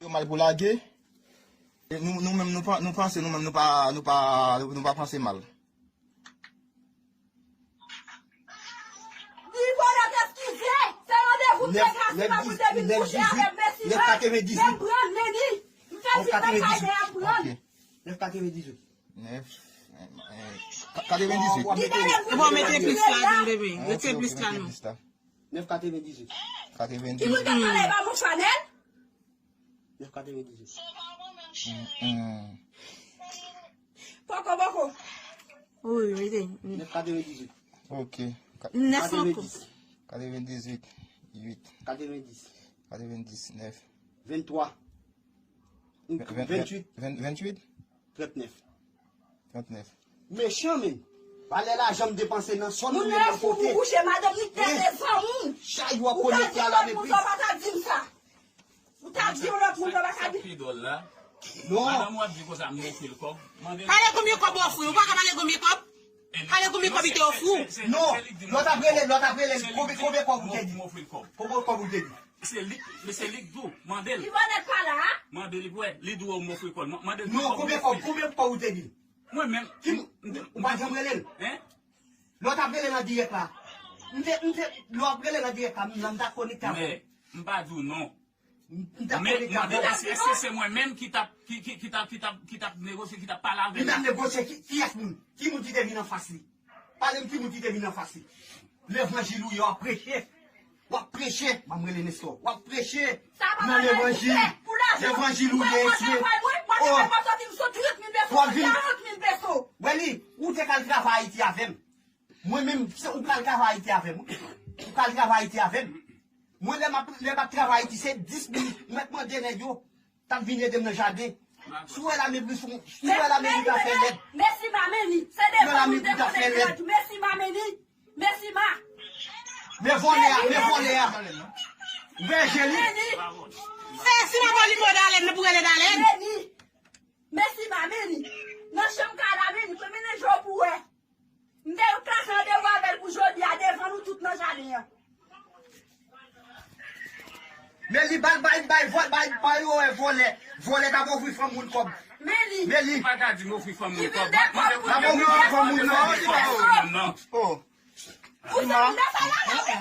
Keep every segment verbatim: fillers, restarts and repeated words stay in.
Yo mal pou lage. E nou, nou menm, nou pa, nou panse, nou menm, nou pa, nou pa, nou pa panse mal. Li fò nèt eskize. Se randevou m te kase pa pou te vin kouche avè m, mesi ma. Menm pran Neni. M fè ti nan kay dèyè m pran. Nèf, katrevendizwit. Li te lè m. Bon, mete plis la, bebe. Mete plis la, non. Nèf katrevendizwit. Katrevendizwit. Ki moun k ap pale ba mon chanèl? Nèf katrevendizwit. Poko, poko. Wi, wi, wi. Nèf katrevendizwit. Ok. Nèf ankò. Katrevendizwit. Uit. Katrevendis. Katrevendis, nèf. Venntwa. Venntuit. Venntuit. Trannèf. Trannèf. Mechan, men. Valè lajan m depanse nan sòl mwen nan pote. Moun nan fou pou kouche, madanm li tèt e zanmi w. Chay w ap konekte a la mepri. Ou ta di yon lòt moun sa, ou ta di yon lòt moun sa, ou pa ka di. Sa k pi dwòl la, non. Madanm w ap di konsa m ofri l kòb. Pale konbyen kòb ou ofri, ou pa ka pale konbyen kòb. Pale konbyen kòb li te ofri w. Non, lòt ap rele, lòt ap rele l. Konbyen, konbyen kòb ou te di? M ofri l kòb. Konbyen kòb ou te di? Se li, se li k di w, mande l. Li pa nèt pa la a? Mande li pou wè, li di w ou m ofri kòb. Mande l. Non, konbyen kòb, konbyen kòb ou te di l? Mwen menm. Ki, ou pa janm rele l? Hein? Lè w t ap rele l an dirèk la. M te, m te, lè w ap rele l an dirèk la, m, m t ap konekte avè w. Men, m pa di w non. M t ap konekte avè w. Men, mande l èske se mwen menm ki t ap, ki, ki, ki t ap, ki t ap, ki t ap negosye, ki t ap pale avè l la? Li t ap negosye ki, kiyès moun? Ki moun ki te vin anfas li? Pale m ki moun ki te vin anfas li. Levanjil ou ye, w ap preche. W ap preche. Ban m rele Nestor. W ap preche nan levanjil. Levanjil ou ye, esye. Oh. W ap vin. Wè li, ou te k al travay Ayiti avè m. Mwen menm, se ou k al travay Ayiti avè m. Ou k al travay Ayiti avè m. Mwen, lè m ap, lè m ap travay Ayiti, se dis moun, mwen mande nèg yo. T ap vin ede m nan jaden. Si w wè lame bri sou, si w wè lame bri ta fè lèd. Mesi ma, Meni. Se devan moun te konnen grad. Mesi ma, Meni. Mesi ma. Men vòlè a, men vòlè a. Vèje li. Meni. Se si nan bò li mò Dalèn, nou pou rele Dalèn. Meni. Mesi ma, Meni. Nan chanm kay la, Meni. Premye nèg yo pou wè. M te klase randevou avè l pou jodi a devan nou tout nan jaden an. Men li bal bay bay vòl bay bay yo e vòlè. Vòlè t ap ofri fanm moun kòb. Men li. Men li. Ou pa ka di m ofri fanm moun kòb. M ap ofri fanm moun non. Oh. Ou se moun nan sa la la.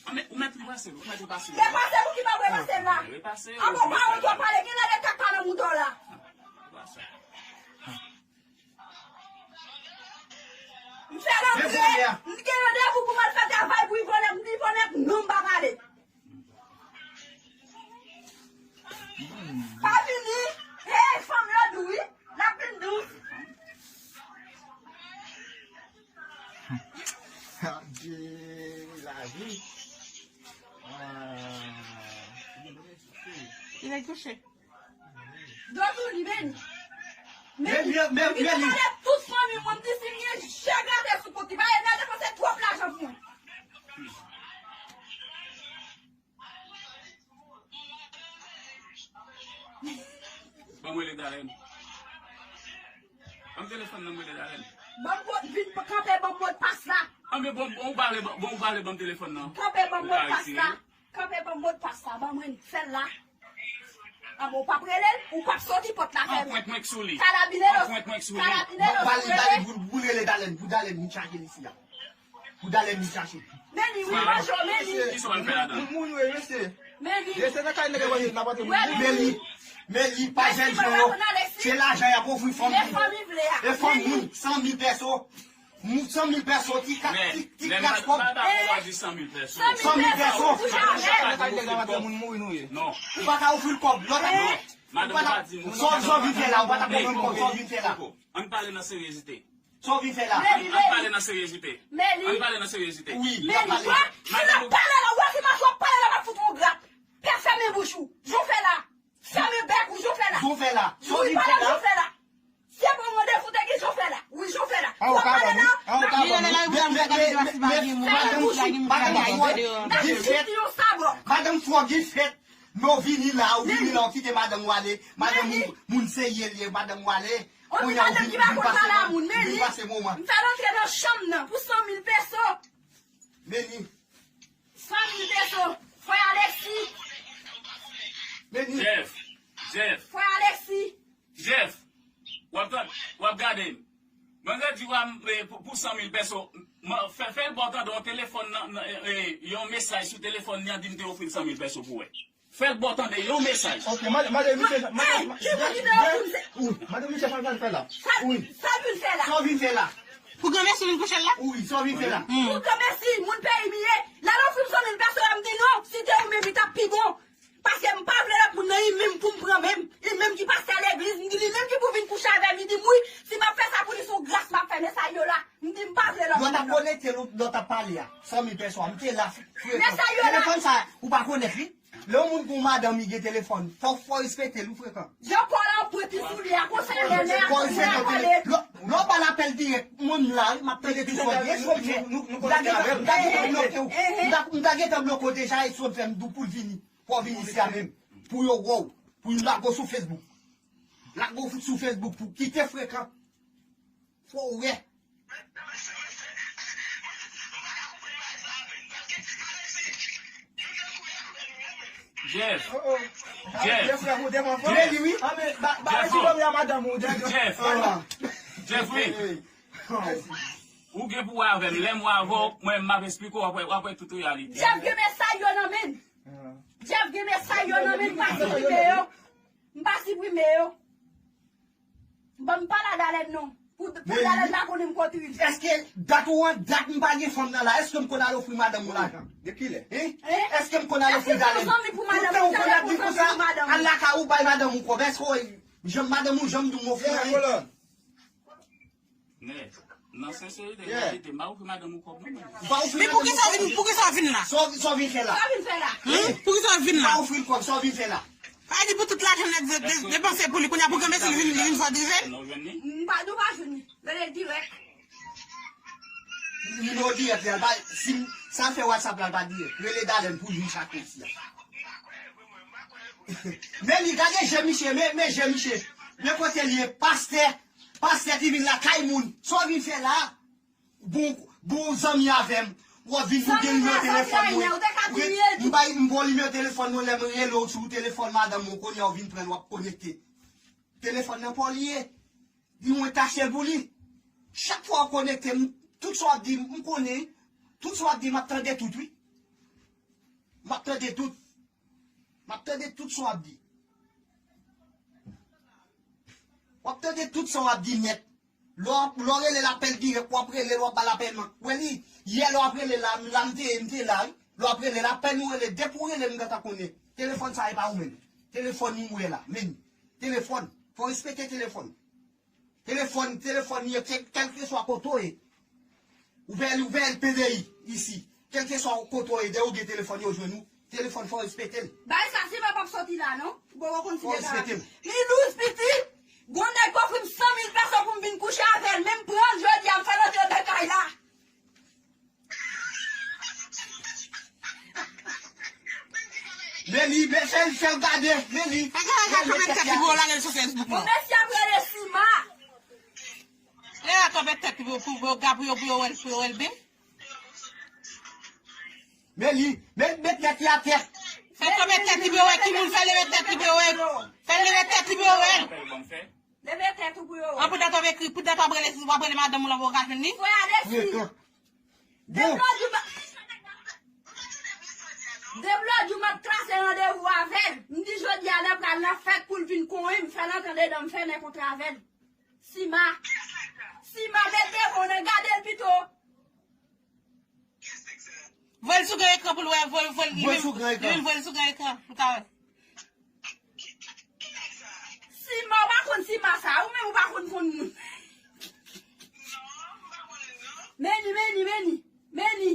Ou mèt repase, ou mèt repase. Repase pou ki pa repase la. Repase. Avan pawòl yo pale gen lè de kaka nan mouda w la. M fè rantre, m gen randevou pou m al fè travay pou Ivonèt, m di Ivonèt non m pa pale. Pa vini, hey fanm yo dou wi, l ap vin dous. Adje lavi. Li nèg touche. Dodou li men. Men li, men li. Li pale tout fanmi mwen, m di si m gen je grate sou kont li. Bagay la depanse twòp lajan pou mwen. Ban m rele Darlène. Ban m telefòn nan m rele Darlène. Ban m vin kanpe ban m modpas la. Anben bon, bon ou pale, bon ou pale ban m telefòn nan. Kanpe ban m modpas la. Kanpe ban m modpas la, ban mwen fè l la. Anben ou p ap rele l, ou p ap soti pòt la fèmen. Anpwent mwen k sou li. Karabineros. Anpwent mwen k sou li. Karabineros. Bale, bale, pou, pou l rele Dalène, pou Dalène vin chache li isi a. Pou Dalène vin chache. Men li, wi, manjè w, men li. Kisa w al fè ladan? Moun, moun, wi, mesye. Men li. Mesye, nan kay nèg yo, n ap antre moun. Men li, men li, pa jèn jan yo. Se lajan y ap ofri fanm moun. E fanm moun, san mil pèso. Moun san mil pèso ki ka, ki, ki kras kòb. Madanm ou a di san mil pèso. San mil pèso. Lè kay nèg la maten moun mouri nou ye. Non. Ou pa ka ofri l kòb. Lòt ap. Madanm ou a di moun. Sa w vin fè la, ou pa t ap konprann kòb, sa w vin fè la. Ann pale nan seryezite. Sa w vin fè la. Ann pale nan seryezite. Ann pale nan seryezite. Wi, n ap pale. Si n ap pale la, ou wè se mache w ap pale la, m ap fout ou yon grap. Pè fèmen bouch ou. Jan w fè la. Fèmen bèk ou, jan w fè la. Jan w fè la. Sa w vin fè la. Se bon randevou te gen jan w fè la. Wi, jan w fè la. Ou ap pale la. An ou ka ban nou. An ou ka ban nou. Men, men, men, men, madanm, madanm Frog gen fèt. Madanm Frog gen fèt. Men w vini la, ou vini la, ou kite madanm ou ale. Madanm ou, moun serye l ye, madanm ou ale. Kounye a ou vin, vin pase moman, vin pase moman. M fè l antre nan chanm nan pou san mil peso. Men li. San mil peso. Frè Alexis. Men li. Jeff. Jeff. Frè Alexis. Jeff, w ap tan-, w ap gade. Mwen te di w a, eh, pou, pou san mil pèso, mwen fè, fè l ba w tande yon telefòn nan, nan, eh, eh, yon mesaj sou telefòn li an, di m te ofri l san mil pèso pou wè. Fè l ba w tande yon mesaj. Ok, mande, mande misye, mande, mande misye sa l vin fè la. Wi. Sa l vin fè la. Sa l vin fè la. Pou granmèsi vin kouche l la? Wi, sa l vin fè la. Pou granmèsi, moun peyi m ye. Lè l ofri m san mil pèso la, m di non, si te ou menm, li t ap pi bon. Paske m pa vle lòt moun nan, li menm pou m pran menm. Li menm ki pastè legliz, m di li menm ki pou vin kouche avè m, li di m wi, si m ap fè sa pou li, se yon gras m ap fè, men sa yo la. M di m pa vle lòt moun nan. Lè w t ap konekte, lè w t ap pale a, san mil pèso a, m te la, frè. Men sa yo la. Telefòn sa, ou pa konèt li? Lè yon moun gen yon madanm, li gen telefòn, fò, fò respekte l, ou frekan. Jan kò l anpwenti sou li a, konsa l renmen a, konsa l pale. Lè, lè w ba l apèl dirèk, mwen m la, wi, m ap tande tout sa w di. E si w ap fè, m ta gentan, m ta gentan bloke w. M ta, m ta gentan bloke w deja, e si w ap fè, m di w pou l vini. Pou w vin isi a menm. Pou yo wè w. Pou yo lage w sou Facebook. Lage w sou Facebook pou w kite frekan. Fò w wè. Jeff. Jeff. Jeff, wi. Jeff, wi. Ou gen pou wè avè m. Lè m wè avè w, mwen, m ap esplike w, w ap wè, w ap wè tout reyalite. Jeff gen mesaj yo nan men l. Jeff gen mesaj yo nan men l, m pa siprime yo. M pa siprime yo. Bon, m pa la Dalèn non. Pou, pou Dalèn pa konnen m kontre l. Èske dat ou an, dat m pa gen fanm nan la, èske m konn al ofri madanm ou lajan? De kilè? Hein? Èske m konn al ofri Dalèn? Tout tan ou konn ap di konsa, al lakay ou bay madanm ou kòb. Èske w, janm madanm ou, janm di w m ofri anyen? Nè, nan senserite, reyalite, m pa ofri madanm ou kòb non, men. Ou pa ofri madanm ou kòb? Men poukisa w vin, poukisa w vin la? Sa w, sa w vin fè la? Sa w vin fè la? Hein? Poukisa w vin la? Ou pa ofri l kòb, sa w vin fè la? Sa vle di pou tout lajan nèg de-, de-, depanse pou li, kounye a pou granmesi li vin, li vin fò drive l? Nou jwenn li? M pa, nou pa jwenn li. Rele l dirèk. Nimewo dirèk li a, l pa, si m, sa l fè WhatsApp la, l pa dirèk. Rele Dalèn pou l vin chak isi a. Men li, gade je misye, men, men je misye. Men kote l ye, pastè, pastè ki vin lakay moun. Sa w vin fè la? Bon, bon zanmi avè m. W ap vin pou gen nimewo telefòn mwen. M bay, m ba w nimewo telefòn mwen, lè m rele w sou telefòn madanm mwen, kounye a w vin pran l, w ap konekte. Telefòn nan pa w li ye. Di mwen tache l pou li. Chak fwa w konekte, m, tout sa w ap di, m konnen. Tout sa w ap di, m ap tande tout, wi. M ap tande tout. M ap tande tout sa w ap di. W ap tande tout sa w ap di nèt. Lè w, lè w rele l apèl dirèk, w ap rele l, w ap ba l apèl man. Wè li, yè lè w ap rele la, la m te ye, m te la, wi. Lè w ap rele l, apèn ou rele, depi w rele m gentan konnen. Telefòn sa e pa ou menm. Telefòn ou wè la, men. Telefòn, fò respekte telefòn. Telefòn, telefòn li ye, kè-, kèlkeswa kote w ye. Ou pè, ou pè L P D I isi. Kèlkeswa kote w ye, depi w gen telefòn, yo jwenn ou. Telefòn, fò w respekte l. Bagay sa, si m ap ap soti la, non? Ou poko konn si deja. Fò w respekte l. Li lous piti. Gon nèg ofri m san mil pèso pou m vin kouche avè l. Men m pran l jodi a, m fè l antre nan kay la. Men li, men fè l, fè l gade, men li. Fè gade, fè l gade, fè l gade. Bon, mesye ap rele Sima. Lè a tonbe tèt pou yo, pou yo, pou yo, pou yo wè l, pou yo wè l byen. Men li, men, men tèt li atè. Fè tonbe tèt li pou yo wè ki moun, fè leve tèt li pou yo wè. Fè leve tèt li pou yo wè. Leve tèt ou pou yo wè. An, pou dat w ap ekri, pou dat w ap rele, w ap rele madanm ou la pou w ka jwenn li. Frè Alexis. Deblòdi, m ap, deblòdi, m ap klase randevou avè l. M di jodi a, lè pral nan fèt pou l vin konyen m, fè l antre andedan m, fè nèkontre avè l. Sima. Sima, met devan w nan, gade l pito. Voye l sou gran ekran pou l wè, voye, voye l, li menm, li menm voye l sou gran ekran pou l ka wè. Sima, ou pa konn Sima sa, ou menm ou pa konn konn moun. Meni, meni, meni, meni.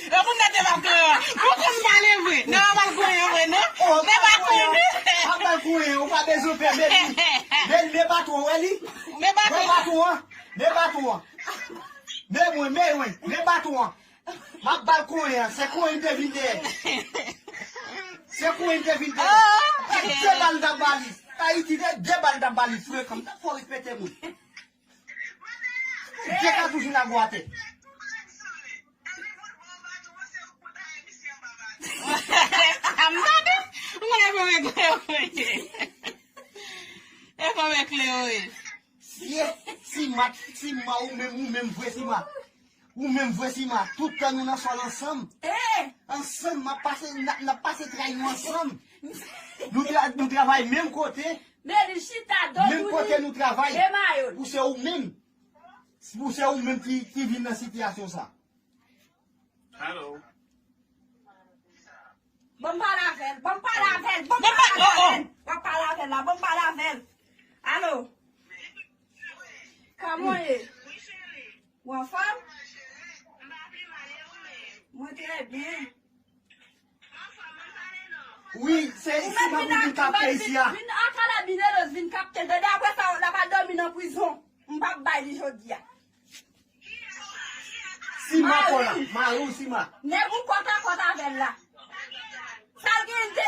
E moun nan te pa konyen. Ou konn pale vre. Nan pa konyen vre, non. Oh, men pa konyen. Pa mal konyen, ou pa bezwen pè, men li. Men, men baton, wè li. Men baton. Men baton an. Men baton an. Men mwen, men mwen, men baton an. M ap ba l konyen an, se konyen m te vin dèyè. Se konyen m te vin dèyè. Se de bal m t ap ba li. Ayiti, de, de bal m t ap ba li, frekan. Fò respekte moun. De katouch vin ak bwa atè. kle yo ye. Si, Sima, Sima, ou menm, ou menm vre Sima. Ou menm vre Sima. Tout tan nou nan sòl ansanm. Eh, Ansanm, m ap pase, n ap, n ap pase tray nou ansanm. Nou, tra, nou travay menm kote, Meli chita do menm kote nou travay. E mayo. Pou se ou menm. Pou se ou menm ki, ki vin nan sitiyasyon sa. Hello. Bon, m pale avè l. Bon, m pale avè l. Bon, m pale avè l. W ap pale avè l la. Bon, m pale avè l. Alo. Kòman w ye? Ou anfòm? Mwen trè byen. Wi, se Sima pou vin kapte isi a. Vin a Carabineros, vin kapte l. Tande apre sa, l ap al dòmi nan prizon. M p ap bay li jodi a. Sima kò la, mari w Sima. Nèg ou kòt a kòt avè l la. Sa l gen de,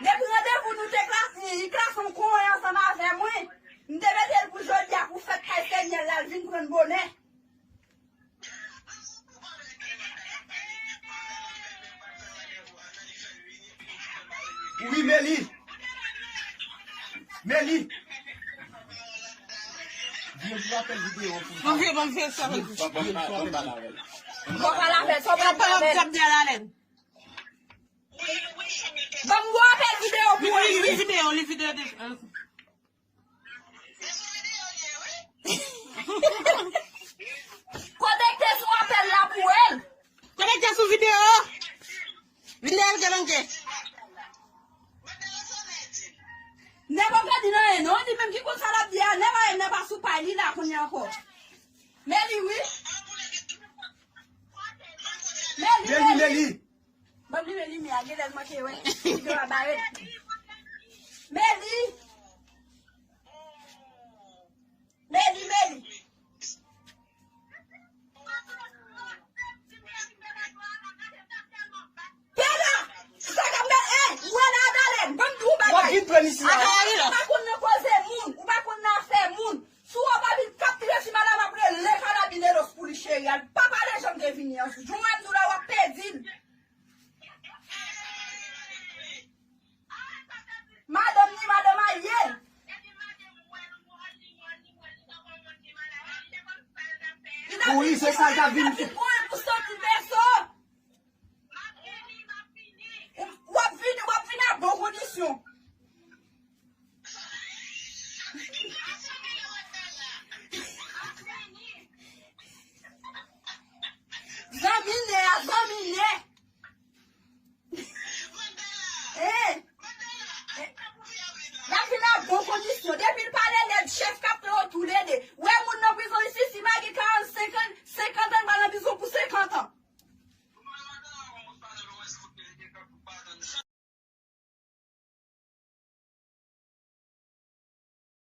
depi randevou nou te klase, li klase yon konyen ansanm avè mwen. M te mete l pou jodi a pou fèt kay Senyè l la, l vin pran l bonè. Wi, Meli. Meli. Vye pou apèl videyo pou Bon, vye, bon, vye, sa va. Vye pou apèl videyo. Bon, pa la fè, sou Sa pa yon djab de la lèn. Ban m gwo apèl videyo pou Li wè. videyo, li videyo de. Konekte sou apèl la pou wè. Konekte sou videyo. Vin dèyè l, Galange. Nèg ou ka di nan en non, li menm ki konn sa l ap di a, nèg a nèg pa sou pay li la kounye ankò. Meli wi. Meli, Meli, Meli. Ban m limen limyè a, genlè l manke wè. Videyo a bare. Meli. Meli, Meli. Pela! Sa k ap mèt, ey, ou wè la Adalèn, ban m di w bagay. W ap vin pran isi a. Ou pa konn nan koze moun, ou pa konn nan afè moun. Si w pa vin kaptire fi madanm ap rele karabineros pou li cheri, al pa pale jan m te vini an. Jou mwen m di w la w ap pèdi l. Madanm ni madanm a ye. Wi, se sa l t ap vin fè. Pou soti pèso. W ap vini, w ap vini a bon kondisyon. Zanmi nè a, zanmi nè. Eh! Eh! L ap vin a bon kondisyon. Depi l pale nèg chèf k ap pran yo toulede. Wè moun nan prizon isi, si Magi karannsenk an, senkant an, l pa nan prizon.